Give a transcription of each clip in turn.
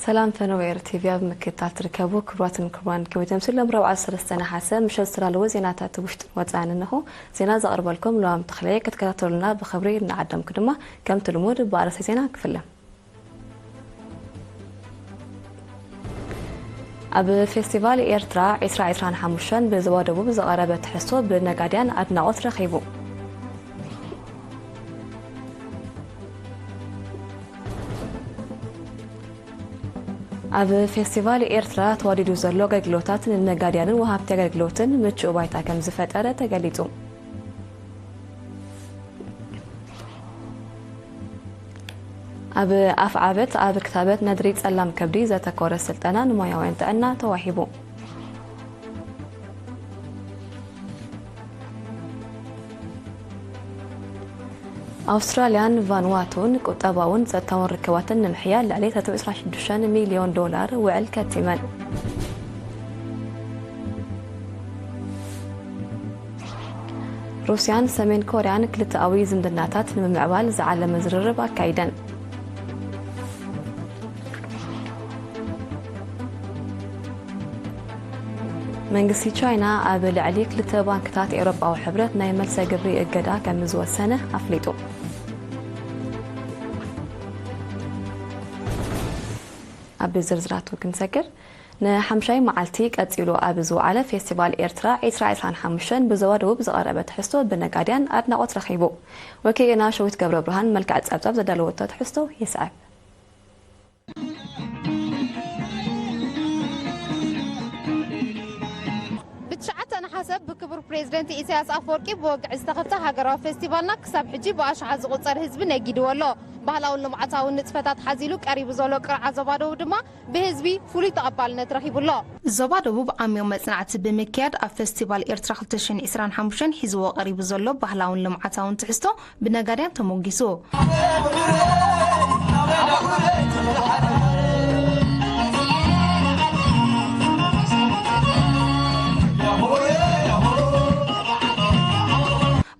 ሰላም ፈነወ ኤር ቲቪ ኣብ ምክትታል ትርከቡ ክቡራትን ክቡራን፣ ከመይ ተምስሎም ረብዓ ሰለስተ ነሓሰ ምሸት ዝተዳለወ ዜናታት ውሽጥን ወፃእን እንሆ። ዜና ዘቕርበልኩም ለዋም ተኽለየ፣ ክትከታተሉና ብኽብሪ እናዓደምኩ ድማ ከምቲ ልሙድ ብኣርእስተ ዜና ክፍለ። ኣብ ፌስቲቫል ኤርትራ ዕስራ ዕስራን ሓሙሽተን ብዞባ ደቡብ ዝቐረበ ትሕዝቶ ብነጋድያን ኣድናቖት ረኺቡ። ኣብ ፌስቲቫል ኤርትራ ተዋዲዱ ዘሎ ኣገልግሎታት ንነጋድያንን ወሃብቲ ኣገልግሎትን ምቹእ ባይታ ከም ዝፈጠረ ተገሊጹ። ኣብ ኣፍዓበት ኣብ ክታበት ነድሪ ጸላም ከብዲ ዘተኮረ ስልጠና ንሞያውያን ጥዕና ተዋሂቡ። ኣውስትራልያን ቫንዋቱን ቁጠባውን ጸጥታውን ርክባትን ንምሕያል ልዕሊ ዕስራን ሽዱሽተን ሚልዮን ዶላር ውዕል ከቲመን። ሩስያን ሰሜን ኮርያን ክልተኣዊ ዝምድናታት ንምምዕባል ዝዓለመ ዝርርብ ኣካይደን። መንግስቲ ቻይና ኣብ ልዕሊ ክልተ ባንክታት ኤውሮጳዊ ሕብረት ናይ መልሰ ግብሪ እገዳ ከም ዝወሰነ ኣፍሊጡ። ኣብ ዝርዝራቱ ክንሰግር፣ ንሓምሻይ መዓልቲ ቀጺሉ ኣብ ዝወዓለ ፌስቲቫል ኤርትራ ዕስራ ዕስራን ሓሙሽተን ብዞባ ደቡብ ዝቐረበ ትሕዝቶ ብነጋድያን ኣድናቖት ረኺቡ። ወኪልና ሸዊት ገብረ ብርሃን መልክዕ ጸብጻብ ዘዳለወቶ ትሕዝቶ ይስዕብ። ብትሽዓተ ነሓሰ ብክቡር ፕሬዝደንት ኢሳያስ ኣፈወርቂ ብወግዒ ዝተኸፍተ ሃገራዊ ፌስቲቫልና ክሳብ ሕጂ ብኣሽሓት ዝቑጸር ህዝቢ ነጊድዎ ኣሎ። ባህላውን ልምዓታውን ንጥፈታት ሓዚሉ ቀሪቡ ዘሎ ቅርዓ ዞባ ደቡብ ድማ ብህዝቢ ፍሉይ ተቐባልነት ረኺቡ ኣሎ። ዞባ ደቡብ ዓሚቕ መጽናዕቲ ብምክያድ ኣብ ፌስቲቫል ኤርትራ ክልተ ሽሕን ዕስራን ሓሙሽተን ሒዝዎ ቀሪቡ ዘሎ ባህላውን ልምዓታውን ትሕዝቶ ብነጋድያን ተሞጊሱ።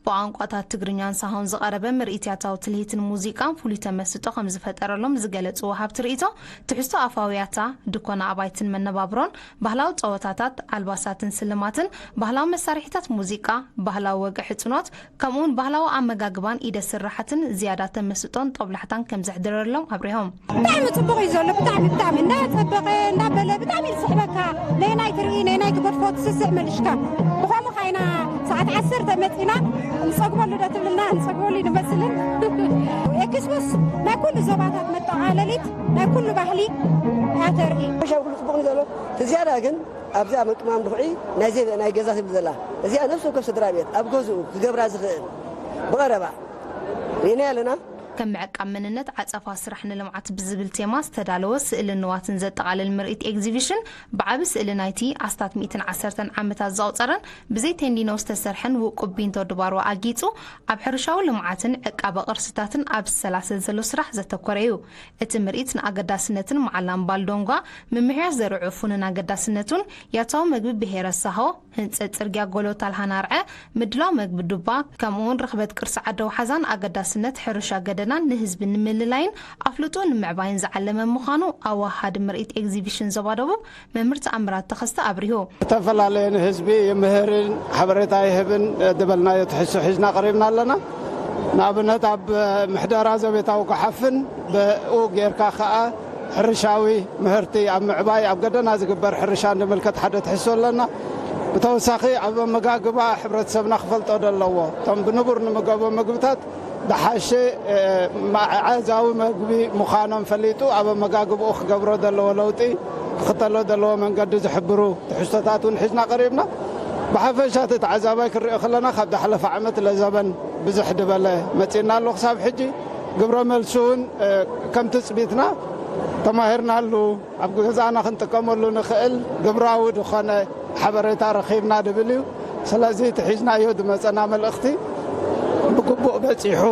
ብቋንቋታት ትግርኛን ሳሆን ዝቐረበ ምርኢት ያታዊ ትልሂትን ሙዚቃን ፍሉይ ተመስጦ ከም ዝፈጠረሎም ዝገለጹ ወሃብቲ ርእይቶ፣ ትሕዝቶ ኣፋዊ ያታ፣ ድኮና ኣባይትን መነባብሮን፣ ባህላዊ ጸወታታት፣ ኣልባሳትን ስልማትን፣ ባህላዊ መሳርሒታት ሙዚቃ፣ ባህላዊ ወግዒ ሕጽኖት፣ ከምኡውን ባህላዊ ኣመጋግባን ኢደ ስራሓትን ዝያዳ ተመስጦን ጦብላሕታን ከም ዘሕድረሎም ኣብሪሆም። ብጣዕሚ ጽቡቕ እዩ ዘሎ፣ ብጣዕሚ፣ ብጣዕሚ እንዳጸበቐ እንዳበለ ብጣዕሚ እዩ ዝስሕበካ። ነየናይ ትርኢ፣ ነየናይ ትገድፎ ትስስዕ መሊሽካ። ብኸምኡ ኸዓ ኢና ሰዓት ዓሰርተ መጺና ንጸግበሉ ዶ ትብልና፣ ንጸግበሉ እዩ ንመስልን። ኤክስፖስ ናይ ኩሉ ዞባታት መጠቓለሊት ናይ ኩሉ ባህሊ እያ ተርኢ። መሻ ኩሉ ጽቡቕ እዩ ዘሎ። እቲ ዝያዳ ግን ኣብዚኣ ምቅማም ድኹዒ ናይ ዘይ-፣ ናይ ገዛ ትብል ዘላ። እዚኣ ነፍሲ ወከፍ ስድራ ቤት ኣብ ገዝኡ ክገብራ ዝኽእል ብቐረባ ርኢናዮ ኣለና። ከም ምዕቃብ መንነት ዓጸፋ ስራሕ ንልምዓት ብዝብል ቴማ ዝተዳለወ ስእልን ንዋትን ዘጠቓልል ምርኢት ኤግዚቢሽን ብዓቢ ስእሊ ናይቲ ኣስታት ሚእትን ዓሰርተን ዓመታት ዘቑጸረን ብዘይ ቴንዲኖ ዝተሰርሐን ውቁብ ቢንቶ ድባርዋ ኣጊጹ ኣብ ሕርሻዊ ልምዓትን ዕቃበ ቅርስታትን ኣብ ዝሰላሰል ዘሎ ስራሕ ዘተኮረ እዩ። እቲ ምርኢት ንኣገዳስነትን መዓላን ባልዶንጓ ምምሕያሽ ዘርኡ ፉንን ኣገዳስነቱን፣ ያታዊ መግቢ ብሄረ ሳሆ፣ ህንጸት ጽርግያ ጎሎ ታልሃን ኣርዐ፣ ምድላው መግቢ ዱባ፣ ከምኡውን ርኽበት ቅርሲ ዓዲ ኣውሓዛን ኣገዳስነት ሕርሻ ገደናን ንህዝቢ ንምልላይን ኣፍልጦ ንምዕባይን ዝዓለመ ምዃኑ ኣዋሃዲ ምርኢት ኤግዚቢሽን ዞባ ደቡብ መምህር ተኣምራት ተኸስተ ኣብሪሁ። ዝተፈላለየ ንህዝቢ ይምህርን ሓበሬታ ይህብን ዝበልናዮ ትሕዝቶ ሒዝና ቀሪብና ኣለና። ንኣብነት ኣብ ምሕደራ ዘቤታዊ ጓሓፍን ብኡ ጌርካ ከኣ ሕርሻዊ ምህርቲ ኣብ ምዕባይ ኣብ ገደና ዝግበር ሕርሻ እንምልከት ሓደ ትሕዝቶ ኣለና። ብተወሳኺ ኣብ ኣመጋግባ ሕብረተሰብና ክፈልጦ ዘለዎ እቶም ብንቡር ንምገቦ ምግብታት ዝሓሸ፣ እ፣ መዓዛዊ መግቢ ምዃኖም ፈሊጡ ኣብ ኣመጋግብኡ ክገብሮ ዘለዎ ለውጢ፣ ክኽተሎ ዘለዎ መንገዲ ዝሕብሩ ትሕዝቶታት እውን ሒዝና ቀሪብና። ብሓፈሻ እቲ ተዓዛባይ ክሪኦ ከለና ካብ ዝሓለፈ ዓመት ለዘበን ብዝሕ ድበለ መጺእና ኣሎ። ክሳብ ሕጂ ግብረ መልሱ እውን፣ እ፣ ከም ትጽቢትና ተማሂርናሉ፣ ኣብ ገዛና ክንጥቀመሉ ንኽእል ግብራዊ ዝኾነ ሓበሬታ ረኺብና ድብል እዩ። ስለዚ እቲ ሒዝናዮ ዝመጸና መልእኽቲ ብግቡእ በጺሑ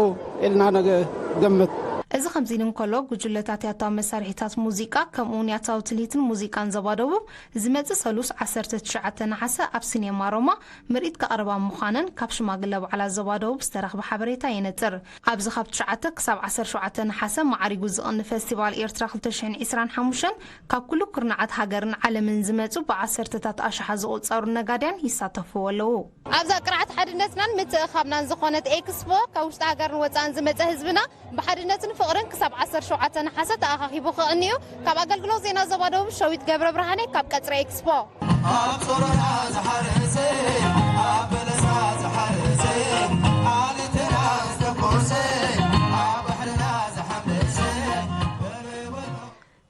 ኢልና ንግምት። እዚ ኣብዚ እንከሎ፣ ጉጅለታት ያታዊ መሳርሒታት ሙዚቃ፣ ከምኡውን ያታዊ ትልሂትን ሙዚቃን ዞባ ደቡብ፣ ዝመጽእ ሰሉስ ዓሰርተ ትሽዓተ ነሓሰ ኣብ ሲኔማ ሮማ ምርኢት ከቕርባ ምዃነን ካብ ሽማግለ በዓላት ዞባ ደቡብ ዝተረኽበ ሓበሬታ የነጽር። ኣብዚ ካብ ትሽዓተ ክሳብ ዓሰርተ ሸውዓተ ነሓሰ ማዕሪጉ ዝቕኒ ፈስቲቫል ኤርትራ ክልተ ሽሕን ዕስራን ሓሙሽተን ካብ ኩሉ ኩርናዓት ሃገርን ዓለምን ዝመጹ ብዓሰርተታት ኣሽሓት ዝቑጸሩ ነጋድያን ይሳተፍዎ ኣለዉ። ኣብዛ ቅርዓት ሓድነትናን ምትእኻብናን ዝኾነት ኤክስፖ፣ ካብ ውሽጢ ሃገርን ወጻእን ዝመጸ ህዝብና ብሓድነትን ፍቕርን ክሳብ ዓሰርተ ሸውዓተ ነሓሰ ተኣኻኺቡ ክቕንዩ። ካብ ኣገልግሎት ዜና ዞባ ደቡብ ሸዊት ገብረ ብርሃነ ካብ ቀጽሪ ኤክስፖ። ኣብ ጾሮና ዝሓረሰ፣ ኣብ በለሳ ዝሓረሰ፣ ዓሌትና ዝተኮሰ፣ ኣብ ባሕርና ዝሓመሰ።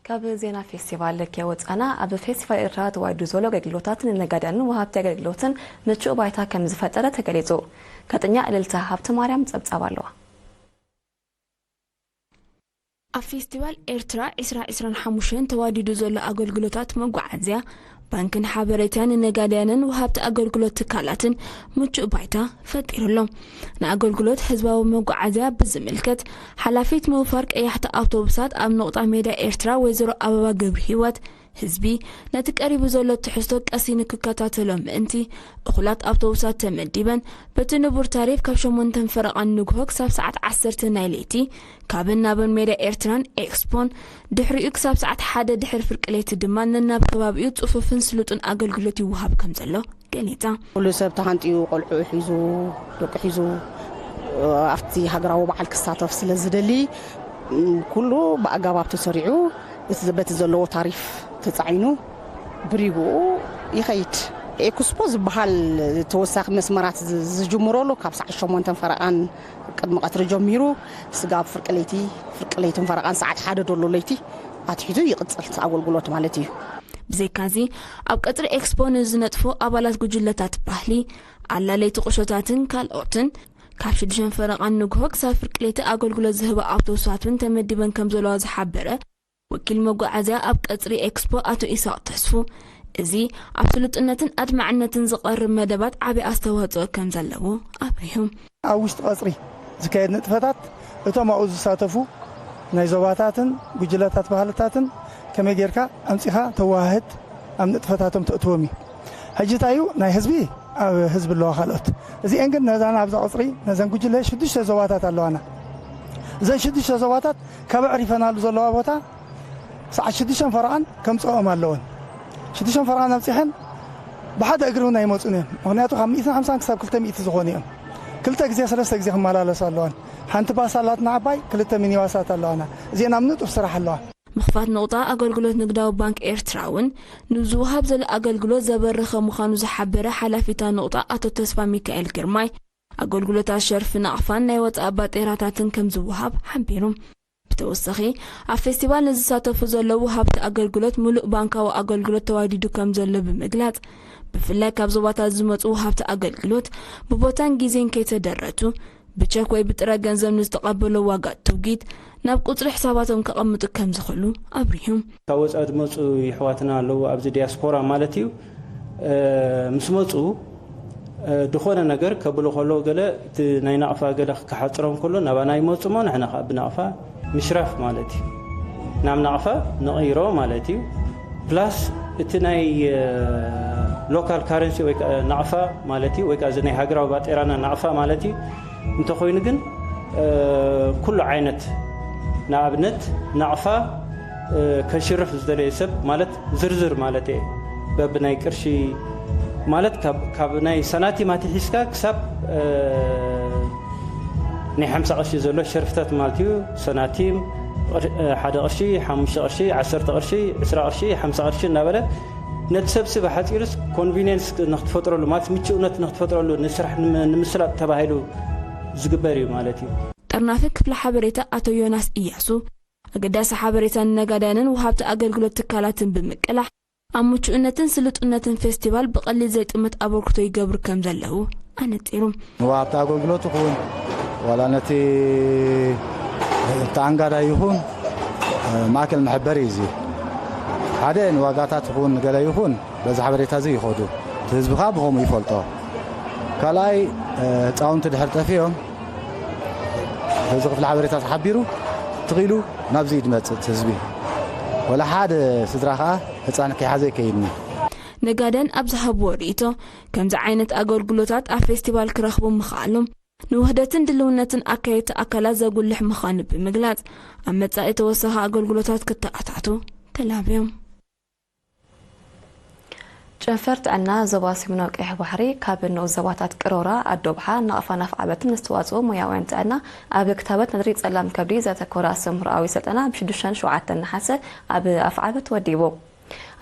ካብ ዜና ፌስቲቫል ከይወጻና፣ ኣብ ፌስቲቫል ኤርትራ ተዋዲዱ ዘሎ ኣገልግሎታት ንነጋድያንን ወሃብቲ ኣገልግሎትን ምቹእ ባይታ ከም ዝፈጠረ ተገሊጹ። ጋዜጠኛ እልልታ ሃብተማርያም ጸብጻብ ኣለዋ። ኣብ ፌስቲቫል ኤርትራ ዕስራ ዕስራን ሓሙሽተን ተዋዲዱ ዘሎ ኣገልግሎታት መጓዓዝያ፣ ባንክን ሓበሬታን ንነጋድያንን ወሃብቲ ኣገልግሎት ትካላትን ምቹእ ባይታ ፈጢሩ ኣሎ። ንኣገልግሎት ህዝባዊ መጓዓዝያ ብዝምልከት፣ ሓላፊት ምውፋር ቀያሕቲ ኣውቶቡሳት ኣብ ነቑጣ ሜዳ ኤርትራ ወይዘሮ ኣበባ ገብረ ህይወት፣ ህዝቢ ነቲ ቀሪቡ ዘሎ ትሕዝቶ ቀሲኑ ክከታተሎ ምእንቲ፣ እኹላት ኣውቶቡሳት ተመዲበን፣ በቲ ንቡር ታሪፍ ካብ ሸሞንተን ፈረቓን ንግሆ ክሳብ ሰዓት ዓሰርተ ናይ ለይቲ፣ ካብን ናብን ሜዳ ኤርትራን ኤክስፖን፣ ድሕሪኡ ክሳብ ሰዓት ሓደ ድሕሪ ፍርቂ ለይቲ ድማ ነናብ ከባቢኡ ጽፉፍን ስሉጥን ኣገልግሎት ይወሃብ ከም ዘሎ ገሊጻ። ኩሉ ሰብ ተሃንጥዩ፣ ቆልዑ ሒዙ፣ ደቁ ሒዙ፣ ኣብቲ ሃገራዊ በዓል ክሳተፍ ስለ ዝደሊ፣ ኩሉ ብኣገባብ ተሰሪዑ፣ እቲ በቲ ዘለዎ ታሪፍ ተጻዒኑ ብሪጉኡ ይኸይድ። ኤክስፖ ዝበሃል ተወሳኺ መስመራት ዝ-፣ ዝጅምረሉ ካብ ሰዓት ሸሞንተን ፈረቓን ቅድሚ ቀትሪ ጀሚሩ፣ ስጋብ ፍርቂ ለይቲ፣ ፍርቂ ለይትን ፈረቓን ሰዓት ሓደ ደሎ ለይቲ ኣትሒዙ ይቕጽል እቲ ኣገልግሎት ማለት እዩ። ብዘይካዚ፣ ኣብ ቀጽሪ ኤክስፖ ንዝነጥፉ ኣባላት ጉጅለታት ባህሊ፣ ኣላለይቲ ቁሾታትን ካልኦትን፣ ካብ ሽዱሽተ ፈረቓን ንግሆ ክሳብ ፍርቂ ለይቲ ኣገልግሎት ዝህባ ኣውቶቡሳት እውን ተመዲበን ከም ዘለዋ ዝሓበረ ወኪል መጓዓዝያ ኣብ ቀጽሪ ኤክስፖ ኣቶ ኢሳቕ ተስፉ፣ እዚ ኣብ ስሉጥነትን ኣድማዕነትን ዝቐርብ መደባት ዓቢ ኣስተዋጽኦ ከም ዘለዎ ኣብሪሁ። ኣብ ውሽጢ ቀጽሪ ዝካየድ ንጥፈታት፣ እቶም ኣብኡ ዝሳተፉ ናይ ዞባታትን ጉጅለታት ባህልታትን ከመይ ጌርካ ኣምጺኻ ተወሃህድ ኣብ ንጥፈታቶም ተእትዎም እዩ። ሕጂ እንታይ እዩ ናይ ህዝቢ ኣብ ህዝቢ ኣለዋ ካልኦት። እዚኤን ግን ነዛና ኣብዛ ቀጽሪ ነዘን ጉጅለ ሽዱሽተ ዞባታት ኣለዋና። እዘን ሽዱሽተ ዞባታት ካብ ኣዕሪፈናሉ ዘለዋ ቦታ ሰዓት ሽዱሽተ ፈረቓን ከምጽኦም ኣለወን። ሽዱሽተ ፈረቓን ኣብጺሐን ብሓደ እግሪ እውን ኣይመጹን እዮም። ምኽንያቱ ካብ ሚእትን ሓምሳን ክሳብ ክልተ ሚእቲ ዝኾኑ እዮም። ክልተ ግዜ ሰለስተ ግዜ ክመላለሱ ኣለዋን። ሓንቲ ባስ ኣላትና ዓባይ፣ ክልተ ሚኒባሳት ኣለዋና። እዚኤን ኣብ ንጡፍ ስራሕ ኣለዋ። ምኽፋት ነቑጣ ኣገልግሎት ንግዳዊ ባንክ ኤርትራ እውን ንዝወሃብ ዘሎ ኣገልግሎት ዘበረኸ ምዃኑ ዝሓበረ ሓላፊ እታ ነቑጣ ኣቶ ተስፋ ሚካኤል ግርማይ፣ ኣገልግሎታት ሸርፊ ናቕፋን ናይ ወጻኢ ባጤራታትን ከም ዝወሃብ ሓቢሩ። ብተወሳኺ፣ ኣብ ፌስቲቫል ንዝሳተፉ ዘለዉ ወሃብቲ ኣገልግሎት ምሉእ ባንካዊ ኣገልግሎት ተዋዲዱ ከም ዘሎ ብምግላጽ፣ ብፍላይ ካብ ዞባታት ዝመጹ ወሃብቲ ኣገልግሎት ብቦታን ግዜን ከይተደረቱ፣ ብቸክ ወይ ብጥረ ገንዘብ ንዝተቐበሎ ዋጋ ትውጊት ናብ ቁጽሪ ሕሳባቶም ከቐምጡ ከም ዝኽእሉ ኣብሪሁ። ካብ ወጻኢ ዝመጹ የሕዋትና ኣለዉ ኣብዚ ዲያስፖራ ማለት እዩ። እ፣ ምስ መጹ፣ እ፣ ዝኾነ ነገር ከብሉ ከለዉ ገለ እቲ ናይ ናቕፋ ገለ ክሓጽሮም ከሎ ናባና ይመጹ እሞ ንሕና ከኣ ብናቕፋ ምሽራፍ ማለት እዩ። ናብ ናቕፋ ንቕይሮ ማለት እዩ። ፕላስ እቲ ናይ፣ እ፣ ሎካል ካረንሲ ወይ ከኣ ናቕፋ ማለት እዩ፣ ወይ ከኣ እዚ ናይ ሃገራዊ ባጤራና ናቕፋ ማለት እዩ። እንተኾይኑ ግን፣ እ፣ ኩሉ ዓይነት ንኣብነት ናቕፋ፣ እ፣ ከሽርፍ ዝደለየ ሰብ ማለት ዝርዝር ማለት እየ። በብናይ ቅርሺ ማለት ካብ፣ ካብ ናይ ሰናቲም ኣትሒዝካ ክሳብ፣ እ፣ ናይ ሓምሳ ቅርሺ ዘሎ ሸርፍታት ማለት እዩ። ሰናቲም፣ ቅር-፣ እ፣ ሓደ ቅርሺ፣ ሓሙሽተ ቅርሺ፣ ዓሰርተ ቅርሺ፣ ዕስራ ቅርሺ፣ ሓምሳ ቅርሺ እናበለ ነቲ ሰብ ስብ ሓፂሩስ ኮንቪኒየንስ ንክትፈጥረሉ ማለት ምቹእነት ንክትፈጥረሉ ንስራሕ ንም-፣ ንምስላጥ ተባሂሉ ዝግበር እዩ ማለት እዩ። ጠርናፊ ክፍሊ ሓበሬታ ኣቶ ዮናስ እያሱ፣ ኣገዳሲ ሓበሬታ ንነጋዳያንን ወሃብቲ ኣገልግሎት ትካላትን ብምቅላሕ፣ ኣብ ምቹእነትን ስሉጥነትን ፌስቲቫል ብቐሊል ዘይጥመት ኣበርክቶ ይገብሩ ከም ዘለዉ ኣነጺሩ። ንወሃብቲ ኣገልግሎት ይኹን ዋላ ነቲ ተኣንጋዳይ ይኹን ማእከል መሐበሪ እዩ እዚ። ሓደ ንዋጋታት ይኹን ገለ ይኹን በዚ ሓበሬታ እዚ ይኸዱ። እቲ ህዝቢ ኸዓ ብኸምኡ ይፈልጦ። ካልኣይ፣ ህፃውንቲ ድሕር ጠፊኦም በዚ ክፍሊ ሓበሬታ ተሓቢሩ ትኽኢሉ ናብዚ ድመጽእ ህዝቢ ወላ ሓደ ስድራ ከኣ ህፃን ከይሓዘ ይከይድኒ። ነጋድያን ኣብ ዝሃብዎ ርእይቶ፣ ከምዚ ዓይነት ኣገልግሎታት ኣብ ፌስቲቫል ክረኽቡ ምኽኣሎም ንውህደትን ድልውነትን ኣካየድቲ ኣካላት ዘጉልሕ ምዃኑ ብምግላጽ፣ ኣብ መጻኢ ተወሳኺ ኣገልግሎታት ክተኣታቱ ተላብዮም። ጨንፈር ጥዕና ዞባ ሰሜናዊ ቀይሕ ባሕሪ ካብ ንኡስ ዞባታት ቅሮራ፣ ኣዶብሓ፣ ናቕፋን ኣፍዓበትን ንዝተዋፅኡ ሞያውያን ጥዕና ኣብ ክታበት ነድሪ ፀላም ከብዲ ዘተኮረ ኣስተምህሮኣዊ ስልጠና ብ ሽዱሽተን ሸውዓተን ነሓሰ ኣብ ኣፍዓበት ወዲቡ።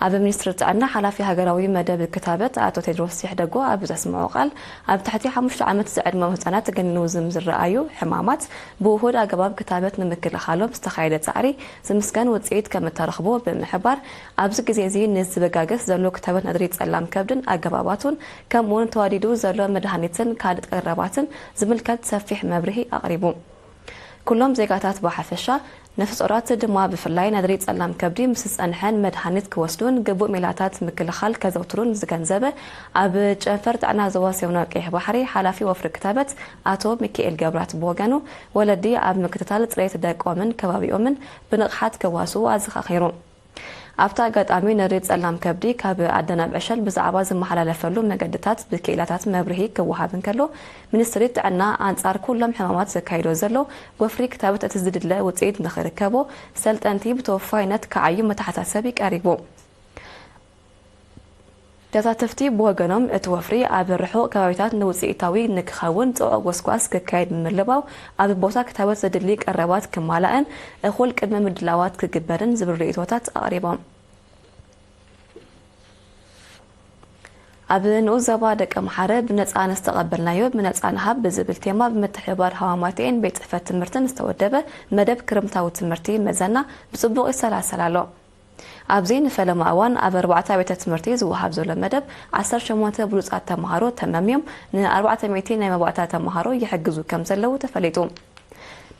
ኣብ ሚኒስትሪ ጥዕና ሓላፊ ሃገራዊ መደብ ክታበት ኣቶ ቴድሮስ ይሕደጎ ኣብ ዘስምዖ ቃል፣ ኣብ ትሕቲ ሓሙሽተ ዓመት ዝዕድመ ህፃናት ገኒኑ ዝም ዝረኣዩ ሕማማት ብውሁድ ኣገባብ ክታበት ንምክልኻሎም ዝተኻየደ ፃዕሪ ዝምስገን ውፅኢት ከም እተረኽቦ ብምሕባር፣ ኣብዚ ግዜ እዚ ንዝበጋገስ ዘሎ ክታበት ነድሪ ጸላም ከብድን ኣገባባቱን፣ ከምኡውን ተዋዲዱ ዘሎ መድሃኒትን ካልእ ቀረባትን ዝምልከት ሰፊሕ መብርሂ ኣቕሪቡ። ኩሎም ዜጋታት ብሓፈሻ፣ ነፍሰጾራት ድማ ብፍላይ፣ ነድሪ ጸላም ከብዲ ምስ ዝጸንሐን መድሃኒት ክወስዱን ግቡእ ሜላታት ምክልኻል ከዘውትሩን ዝገንዘበ፣ ኣብ ጨንፈር ጥዕና ዞባ ሰሜናዊ ቀይሕ ባሕሪ ሓላፊ ወፍሪ ክታበት ኣቶ ሚኪኤል ገብራት ብወገኑ፣ ወለዲ ኣብ ምክትታል ጽሬት ደቆምን ከባቢኦምን ብንቕሓት ክዋስኡ ኣዘኻኺሩ። ኣብቲ ኣጋጣሚ፣ ነድሪ ጸላም ከብዲ ካብ ኣደ ናብ ዕሸል ብዛዕባ ዝመሓላለፈሉ መገድታት ብክኢላታት መብርሂ ክወሃብ እንከሎ፣ ሚኒስትሪ ጥዕና ኣንጻር ኩሎም ሕማማት ዘካይዶ ዘሎ ወፍሪ ክታበት እቲ ዝድለ ውጽኢት ንኽርከቦ፣ ሰልጠንቲ ብተወፋይነት ክዓዩ መተሓሳሰቢ ቀሪቡ። ተሳተፍቲ ብወገኖም፣ እቲ ወፍሪ ኣብ ርሑቕ ከባቢታት ንውጽኢታዊ ንክኸውን ጽዑቕ ጎስጓስ ክካየድ ብምልባው፣ ኣብ ቦታ ክታበት ዘድሊ ቀረባት ክማላእን እኹል ቅድመ ምድላዋት ክግበርን ዝብል ርእይቶታት ኣቕሪቦም። ኣብ ንኡስ ዞባ ደቀምሓረ ብነጻ ንዝተቐበልናዮ ብነጻ ንሃብ ብዝብል ቴማ ብምትሕብባር ሃዋማትኤን ቤት ጽሕፈት ትምህርትን ዝተወደበ መደብ ክርምታዊ ትምህርቲ መዘና ብጽቡቕ ይሰላሰል ኣሎ። ኣብዚ ንፈለማ እዋን ኣብ ኣርባዕተ ኣብያተ ትምህርቲ ዝወሃብ ዘሎ መደብ ዓሰርተ ሸሞንተ ብሉጻት ተምሃሮ ተመምዮም ንኣርባዕተ ሚእቲ ናይ መባእታ ተምሃሮ ይሕግዙ ከም ዘለዉ ተፈሊጡ።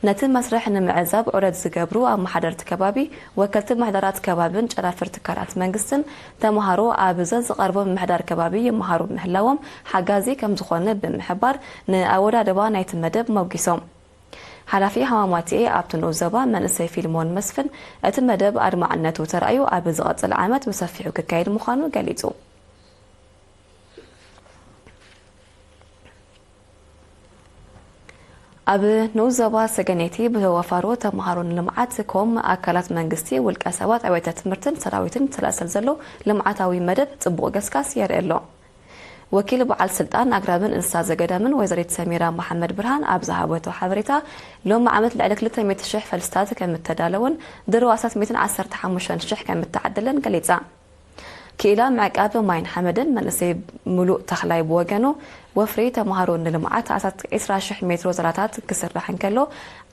ነቲ መስርሕ ንምዕዛብ ዑደት ዝገብሩ ኣመሓደርቲ ከባቢ፣ ወከልቲ ምሕደራት ከባብን ጨናፍር ትካላት መንግስትን ተምሃሮ ኣብ ዘዝቐርቦም ምምሕዳር ከባቢ ይመሃሩ ምህላዎም ሓጋዚ ከም ዝኾነ ብምሕባር ንኣወዳድባ ናይቲ መደብ ሞጊሶም። ሓላፊ ሃማማትኤ ኣብቲ ንኡስ ዞባ መንእሰይ ፊልሞን መስፍን፣ እቲ መደብ ኣድማዕነቱ ተራእዩ ኣብ ዝቐጽል ዓመት ብሰፊሑ ክካየድ ምዃኑ ገሊጹ። ኣብ ንኡስ ዞባ ሰገነይቲ ብተዋፋሮ ተምሃሮ ንልምዓት ኮም ኣካላት መንግስቲ፣ ውልቀ ሰባት፣ ኣብያተ ትምህርትን ሰራዊትን ዝሰላሰል ዘሎ ልምዓታዊ መደብ ጽቡቕ ገስጋስ የርኢ ኣሎ። ወኪል በዓል ስልጣን ኣግራብን እንስሳ ዘገዳምን ወይዘሪት ሰሚራ መሓመድ ብርሃን ኣብ ዝሃበቶ ሓበሬታ፣ ሎሚ ዓመት ልዕሊ ክልተ ሚእቲ ሽሕ ፈልስታት ከም እተዳለወን ድሮ ኣስታት ሚእትን ዓሰርተ ሓሙሽተን ሽሕ ከም እተዓደለን ገሊጻ። ክኢላ ምዕቃብ ማይን ሓመድን መንእሰይ ምሉእ ተኽላይ ብወገኑ፣ ወፍሪ ተምሃሮ ንልምዓት ኣስታት ዕስራ ሽሕ ሜትሮ ዛላታት ክስራሕ እንከሎ፣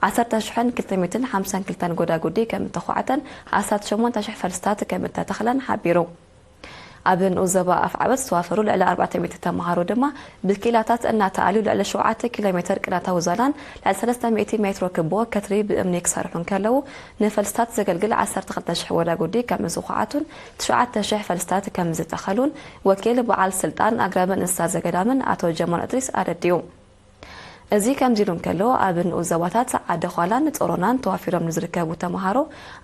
ዓሰርተ ሽሕን ክልተ ሚእትን ሓምሳን ክልተን ጎዳጉዲ ከም እተዃዕተን ኣስታት ሸሞንተ ሽሕ ፈልስታት ከም እተተኽለን ሓቢሩ። ኣብ ንኡስ ዞባ ኣፍዓበት ዝተዋፈሩ ልዕሊ ኣርባዕተ ሚእቲ ተምሃሮ ድማ ብክኢላታት እናተኣልዩ ልዕሊ ሸውዓተ ኪሎ ሜትር ቅናታዊ ዛላን ልዕሊ ሰለስተ ሚእቲ ሜትሮ ክቦ ከትሪ ብእምኒ ክሰርሑ እንከለዉ፣ ንፈልስታት ዘገልግል ዓሰርተ ክልተ ሽሕ ጎዳጉዲ ከም ዝኹዓቱን ትሽዓተ ሽሕ ፈልስታት ከም ዝተኸሉን ወኪል በዓል ስልጣን ኣግራብን እንስሳ ዘገዳምን ኣቶ ጀማል እድሪስ ኣረዲኡ። እዚ ከምዚ ኢሉ እንከሎ፣ ኣብ ንኡስ ዞባታት ዓዲ ዃላን ጾሮናን ተዋፊሮም ንዝርከቡ ተምሃሮ፣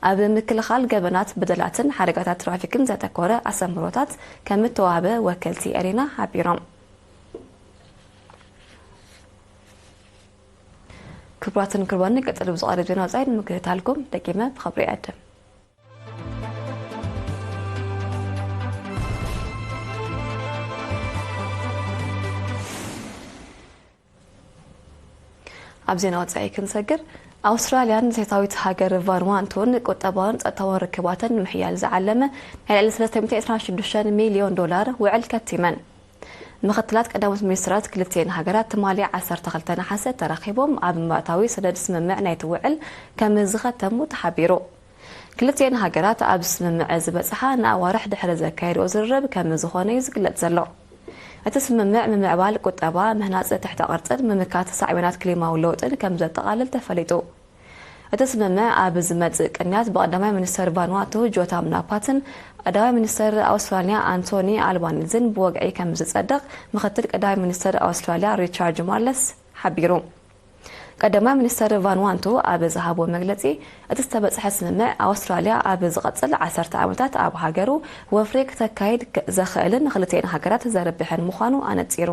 ኣብ ምክልኻል ገበናት፣ በደላትን ሓደጋታት ትራፊክን ዘተኮረ ኣስተምህሮታት ከም እተዋህበ ወከልቲ ኤሪና ሓቢሮም። ክቡራትን ክቡራን፣ ቀጽሉ ብዝቐርብ ዜና ወጻኢ ንምክትታልኩም ደጊመ ብኽብሪ ይዕድም። ኣብ ዜና ወጻኢ ክንሰግር፣ ኣውስትራልያን ደሴታዊት ሃገር ቫኑዋቱን ቁጠባውን ጸጥታውን ርክባተን ንምሕያል ዝዓለመ ናይ ልዕሊ ሰለስተ ሚእቲ ዕስራን ሽዱሽተን ሚልዮን ዶላር ውዕል ከቲመን። ምኽትላት ቀዳሞት ሚኒስትራት ክልቲኤን ሃገራት ትማሊ ዓሰርተ ክልተ ነሓሰ ተራኺቦም ኣብ መባእታዊ ሰነድ ስምምዕ ናይቲ ውዕል ከም ዝኸተሙ ተሓቢሩ። ክልቲኤን ሃገራት ኣብ ስምምዕ ዝበጽሓ ንኣዋርሕ ድሕሪ ዘካየድኦ ዝርርብ ከም ዝኾነ እዩ ዝግለጽ ዘሎ። እቲ ስምምዕ ምምዕባል ቁጠባ፣ ምህናጽ ትሕተ ቅርጽን ምምካት ሳዕቤናት ክሊማዊ ለውጥን ከም ዘጠቓልል ተፈሊጡ። እቲ ስምምዕ ኣብ ዝመጽእ ቅንያት ብቐዳማይ ሚኒስተር ቫኑዋቱ ጆታም ናፓትን ቀዳማይ ሚኒስተር ኣውስትራልያ ኣንቶኒ ኣልባኒዝን ብወግዒ ከም ዝጸድቕ ምኽትል ቀዳማይ ሚኒስተር ኣውስትራልያ ሪቻርድ ማርለስ ሓቢሩ። ቀዳማይ ሚኒስተር ቫኑዋቱ ኣብ ዝሃቦ መግለጺ፣ እቲ ዝተበጽሐ ስምምዕ ኣውስትራልያ ኣብ ዝቐጽል ዓሰርተ ዓመታት ኣብ ሃገሩ ወፍሪ ክተካይድ ዘኽእልን ንክልቲኤን ሃገራት ዘርብሕን ምዃኑ ኣነጺሩ።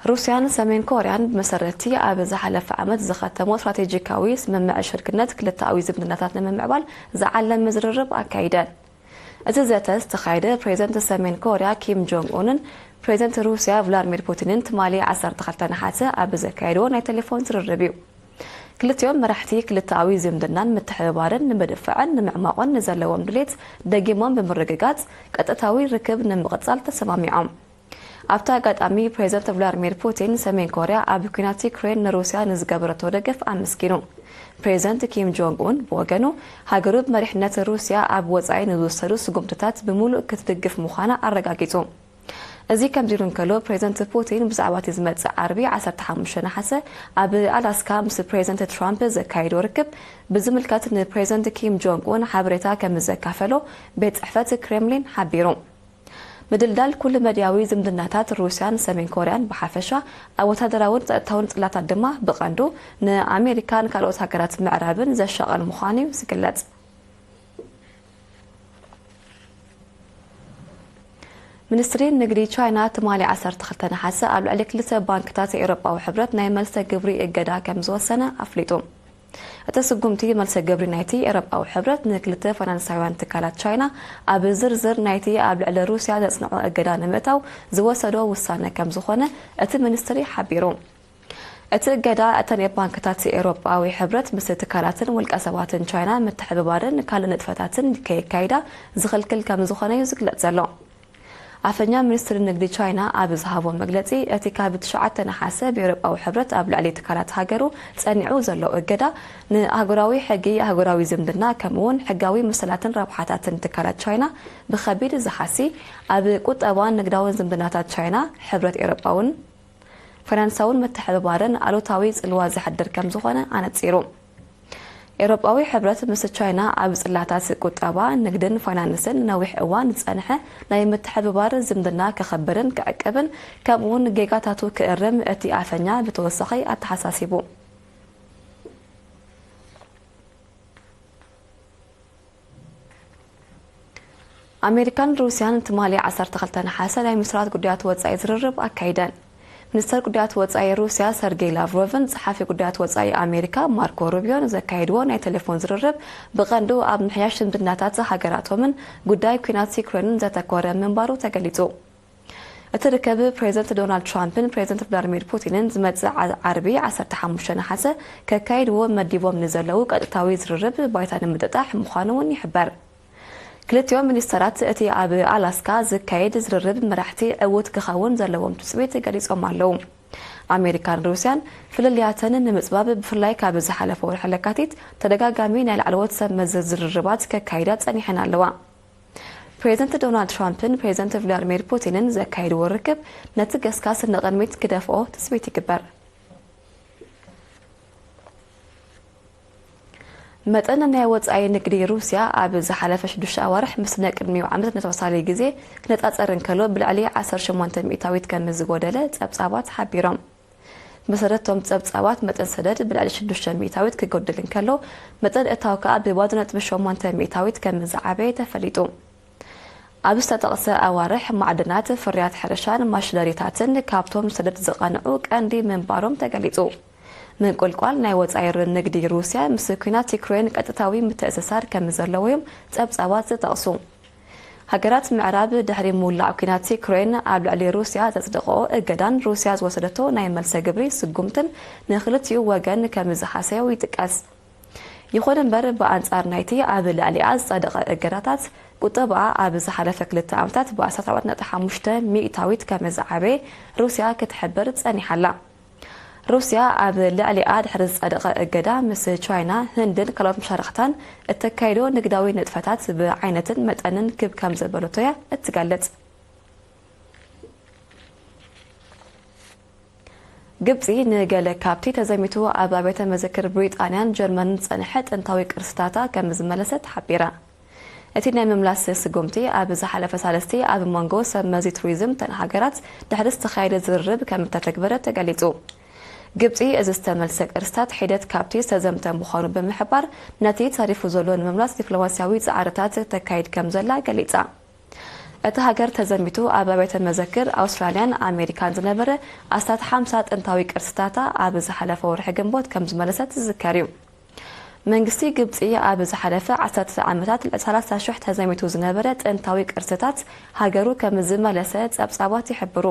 ሩስያን ሰሜን ኮርያን ብመሰረትቲ ኣብ ዝሓለፈ ዓመት ዝኸተሞ ስትራቴጂካዊ ስምምዕ ሽርክነት ክልተኣዊ ዝምድናታት ንምምዕባል ዝዓለመ ዝርርብ ኣካይደን። እቲ ዘተ ዝተኻየደ ፕሬዝደንት ሰሜን ኮርያ ኪም ጆንግ ኡንን ፕሬዝደንት ሩስያ ቭላድሚር ፑቲንን ትማሊ ዓሰርተ ክልተ ነሓሰ ኣብ ዘካየድዎ ናይ ቴሌፎን ዝርርብ እዩ። ክልቲኦም መራሕቲ ክልተኣዊ ዝምድናን ምትሕብባርን ንምድፋዕን ንምዕማቖን ንዘለዎም ድሌት ደጊሞም ብምርግጋጽ፣ ቀጥታዊ ርክብ ንምቕጻል ተሰማሚዖም። ኣብቲ ኣጋጣሚ ፕሬዝደንት ቭላድሚር ፑቲን ሰሜን ኮርያ ኣብ ኲናት ዩክሬን ንሩስያ ንዝገበረቶ ደገፍ ኣመስጊኑ። ፕሬዝደንት ኪም ጆንግ ኡን ብወገኑ፣ ሃገሩ ብመሪሕነት ሩስያ ኣብ ወጻኢ ንዝወሰዱ ስጉምትታት ብምሉእ ክትድግፍ ምዃና ኣረጋጊጹ። እዚ ከምዚ ኢሉ እንከሎ፣ ፕሬዝደንት ፑቲን ብዛዕባ እቲ ዝመጽእ ዓርቢ ዓሰርተ ሓሙሽተ ነሓሰ ኣብ ኣላስካ ምስ ፕሬዝደንት ትራምፕ ዘካየዶ ርክብ ብዝምልከት ንፕሬዝደንት ኪም ጆንግ ኡን ሓበሬታ ከም ዘካፈሎ ቤት ጽሕፈት ክሬምሊን ሓቢሩ። ምድልዳል ኩሉ መድያዊ ዝምድናታት ሩስያን ሰሜን ኮርያን ብሓፈሻ፣ ኣብ ወታደራውን ጸጥታውን ጽላታት ድማ ብቐንዱ ንኣሜሪካን ካልኦት ሃገራት ምዕራብን ዘሻቐል ምዃኑ እዩ ዝግለጽ። ሚኒስትሪ ንግዲ ቻይና ትማሊ ዓሰርተ ክልተ ነሓሰ ኣብ ልዕሊ ክልተ ባንክታት ኤውሮጳዊ ሕብረት ናይ መልሰ ግብሪ እገዳ ከም ዝወሰነ ኣፍሊጡ። እቲ ስጉምቲ መልሰ ግብሪ ናይቲ ኤውሮጳዊ ሕብረት ንክልተ ፋይናንሳውያን ትካላት ቻይና ኣብ ዝርዝር ናይቲ ኣብ ልዕሊ ሩስያ ዘጽንዖ እገዳ ንምእታው ዝወሰዶ ውሳነ ከም ዝኾነ እቲ ሚኒስትሪ ሓቢሩ። እቲ እገዳ እተን ባንክታት ኤውሮጳዊ ሕብረት ምስ ትካላትን ውልቀ ሰባትን ቻይና ምትሕብባርን ካልእ ንጥፈታትን ከየካይዳ ዝኽልክል ከም ዝኾነ እዩ ዝግለጽ ዘሎ። ኣፈኛ ሚኒስትሪ ንግዲ ቻይና ኣብ ዝሃቦ መግለጺ፣ እቲ ካብ ትሽዓተ ነሓሰ ብኤውሮጳዊ ሕብረት ኣብ ልዕሊ ትካላት ሃገሩ ጸኒዑ ዘሎ እገዳ ንኣህጉራዊ ሕጊ፣ ኣህጉራዊ ዝምድና፣ ከምኡ'ውን ሕጋዊ መሰላትን ረብሓታትን ትካላት ቻይና ብኸቢድ ዝሓሲ፣ ኣብ ቁጠባን ንግዳውን ዝምድናታት ቻይና፣ ሕብረት ኤውሮጳውን ፋይናንሳውን ምትሕብባርን ኣሉታዊ ጽልዋ ዘሕድር ከም ዝኾነ ኣነጺሩ። ኤውሮጳዊ ሕብረት ምስ ቻይና ኣብ ጽላታት ቁጠባ፣ ንግድን ፋይናንስን ንነዊሕ እዋን ዝጸንሐ ናይ ምትሕብባር ዝምድና ክኸብርን ክዕቅብን፣ ከምኡ'ውን ጌጋታቱ ክእርም እቲ ኣፈኛ ብተወሳኺ ኣተሓሳሲቡ። ኣሜሪካን ሩስያን ትማሊ ዓሰርተ ክልተ ነሓሰ ናይ ሚኒስትራት ጉዳያት ወጻኢ ዝርርብ ኣካይደን። ሚኒስተር ጉዳያት ወጻኢ ሩስያ ሰርጌይ ላቭሮቭን ጸሓፊ ጉዳያት ወጻኢ ኣሜሪካ ማርኮ ሩቢዮን ዘካየድዎ ናይ ቴሌፎን ዝርርብ ብቐንዱ ኣብ ምሕያሽ ዝምድናታት ሃገራቶምን ጉዳይ ኲናት ዩክሬንን ዘተኮረ ምንባሩ ተገሊጹ። እቲ ርክብ ፕሬዝደንት ዶናልድ ትራምፕን ፕሬዝደንት ቭላድሚር ፑቲንን ዝመጽእ ዓ-፣ ዓርቢ ዓሰርተ ሓሙሽተ ነሓሰ ከካይድዎ መዲቦም ንዘለዉ ቀጥታዊ ዝርርብ ባይታ ንምጥጣሕ ምዃኑ እውን ይሕበር። ክልቲኦም ሚኒስተራት እቲ ኣብ ኣላስካ ዝካየድ ዝርርብ መራሕቲ ዕዉት ክኸውን ዘለዎም ትጽቢት ገሊጾም ኣለዉ። ኣሜሪካን ሩስያን ፍልልያተን ንምጽባብ ብፍላይ ካብ ዝሓለፈ ወርሒ ለካቲት ተደጋጋሚ ናይ ላዕለዎት ሰብ መዚ ዝርርባት ከካይዳ ጸኒሐን ኣለዋ። ፕሬዝደንት ዶናልድ ትራምፕን ፕሬዝደንት ቭላድሚር ፑቲንን ዘካየድዎ ርክብ ነቲ ገስጋስ ንቕድሚት ክደፍኦ ትጽቢት ይግበር። መጠን ናይ ወጻኢ ንግዲ ሩስያ ኣብ ዝሓለፈ ሽዱሽተ ኣዋርሕ ምስ ናይ ቅድሚኡ ዓመት ንተመሳሳሊ ግዜ ክነጻጸር እንከሎ ብልዕሊ ዓሰርተ ሸሞንተ ሚእታዊት ከም ዝጎደለ ጸብጻባት ሓቢሮም። ብመሰረት እቶም ጸብጻባት መጠን ሰደድ ብልዕሊ ሽዱሽተ ሚእታዊት ክጎድል እንከሎ መጠን እታው ከኣ ብባዶ ነጥቢ ሸሞንተ ሚእታዊት ከም ዝዓበየ ተፈሊጡ። ኣብ ዝተጠቕሰ ኣዋርሕ፣ ማዕድናት፣ ፍርያት ሕርሻን ማሽነሪታትን ካብቶም ሰደድ ዝቐንዑ ቀንዲ ምንባሮም ተገሊጹ። ምንቁልቋል ናይ ወጻኢ ንግዲ ሩስያ ምስ ኲናት ዩክሬን ቀጥታዊ ምትእስሳር ከም ዘለዎ'ዮም ጸብጻባት ዝጠቕሱ። ሃገራት ምዕራብ ድሕሪ ምውላዕ ኲናት ዩክሬን ኣብ ልዕሊ ሩስያ ዘጽደቐኦ እገዳን ሩስያ ዝወሰደቶ ናይ መልሰ ግብሪ ስጉምትን ንኽልቲኡ ወገን ከም ዝሃሰዮ ይጥቀስ። ይኹን እምበር፣ ብኣንጻር ናይቲ ኣብ ልዕሊኣ ዝጸደቐ እገዳታት፣ ቁጠባኣ ኣብ ዝሓለፈ ክልተ ዓመታት ብዓሰርተ ኣርባዕተ ነጥቢ ሓሙሽተ ሚእታዊት ከም ዝዓበየ ሩስያ ክትሕብር ጸኒሓ ኣላ። ሩስያ ኣብ ልዕሊኣ ድሕሪ ዝጸደቐ እገዳ፣ ምስ ቻይና፣ ህንድን ካልኦት መሻርኽታን እተካይዶ ንግዳዊ ንጥፈታት ብዓይነትን መጠንን ክብ ከም ዘበለቶ እያ እትገልጽ። ግብጺ ንገለ ካብቲ ተዘሚቱ ኣብ ኣብያተ መዘክር ብሪጣንያን ጀርመንን ዝጸንሐ ጥንታዊ ቅርስታታ ከም ዝመለሰት ሓቢራ። እቲ ናይ ምምላስ ስጉምቲ ኣብ ዝሓለፈ ሳልስቲ ኣብ መንጎ ሰብ መዚ ቱሪዝም ተን ሃገራት ድሕሪ ዝተኻየደ ዝርርብ ከም እተተግበረ ተገሊጹ። ግብጺ እዚ ዝተመልሰ ቅርስታት ሒደት ካብቲ ዝተዘምተ ምዃኑ ብምሕባር፣ ነቲ ተሪፉ ዘሎ ንምምላስ ዲፕሎማስያዊ ጻዕርታት ተካይድ ከም ዘላ ገሊጻ። እቲ ሃገር ተዘሚቱ ኣብ ኣብያተ መዘክር ኣውስትራልያን ኣሜሪካን ዝነበረ ኣስታት ሓምሳ ጥንታዊ ቅርስታታ ኣብ ዝሓለፈ ወርሒ ግንቦት ከም ዝመለሰ ዝዝከር እዩ። መንግስቲ ግብጺ ኣብ ዝሓለፈ ዓሰርተ ዓመታት ልዕሊ ሰላሳ ሽሕ ተዘሚቱ ዝነበረ ጥንታዊ ቅርስታት ሃገሩ ከም ዝመለሰ ጸብጻባት ይሕብሩ።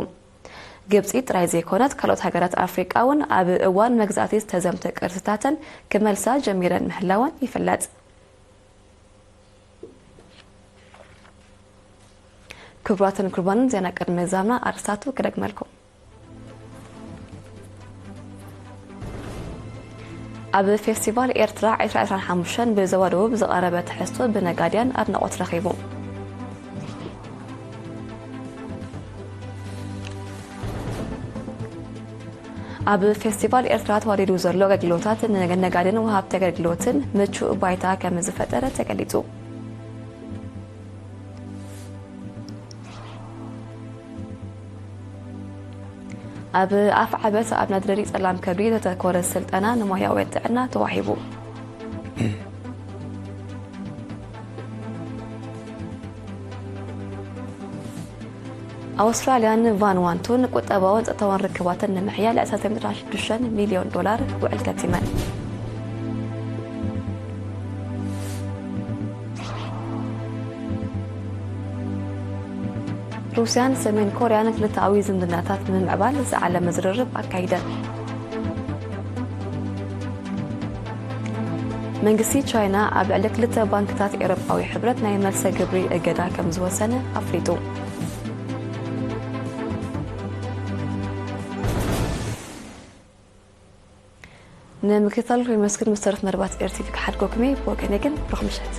ግብጺ ጥራይ ዘይኮነት፣ ካልኦት ሃገራት ኣፍሪቃ እውን ኣብ እዋን መግዛእቲ ዝተዘምተ ቅርስታተን ክመልሳ ጀሚረን ምህላወን ይፍለጥ። ክቡራትን ክቡራንን፣ ዜና ቅድሚ ምዛምና ኣርስታቱ ክደግመልኩም። ኣብ ፌስቲቫል ኤርትራ ዕስራ ዕስራን ሓሙሽተን ብዞባ ደቡብ ዝቐረበ ትሕዝቶ ብነጋድያን ኣድናቖት ረኺቡ። ኣብ ፌስቲቫል ኤርትራ ተዋዲዱ ዘሎ ኣገልግሎታት ንነጋድን ወሃብቲ ኣገልግሎትን ምቹእ ባይታ ከም ዝፈጠረ ተገሊጹ። ኣብ ኣፍዓበት ኣብ ናድረዲ ጸላም ከብዲ ዘተኮረ ስልጠና ንሞያውያን ጥዕና ተዋሂቡ። ኣውስትራልያን ቫኑዋቱን ቁጠባውን ጸጥታውን ርክባተን ንምሕያል ዕስራ ነጥቢ ሽዱሽተ ሚልዮን ዶላር ውዕል ከቲመን። ሩስያን ሰሜን ኮርያን ክልተኣዊ ዝምድናታት ንምምዕባል ዝዓለመ ዝርርብ ኣካይደን። መንግስቲ ቻይና ኣብ ልዕሊ ክልተ ባንክታት ኤውሮጳዊ ሕብረት ናይ መልሰ ግብሪ እገዳ ከም ዝወሰነ ኣፍሊጡ። ንምክትታልኩም የመስግን። ምስ ተረፍ መደባት ኤርቲቪ ክሓድጎኩም እየ። ብወገነይ ግን ብሩኽ ምሸት።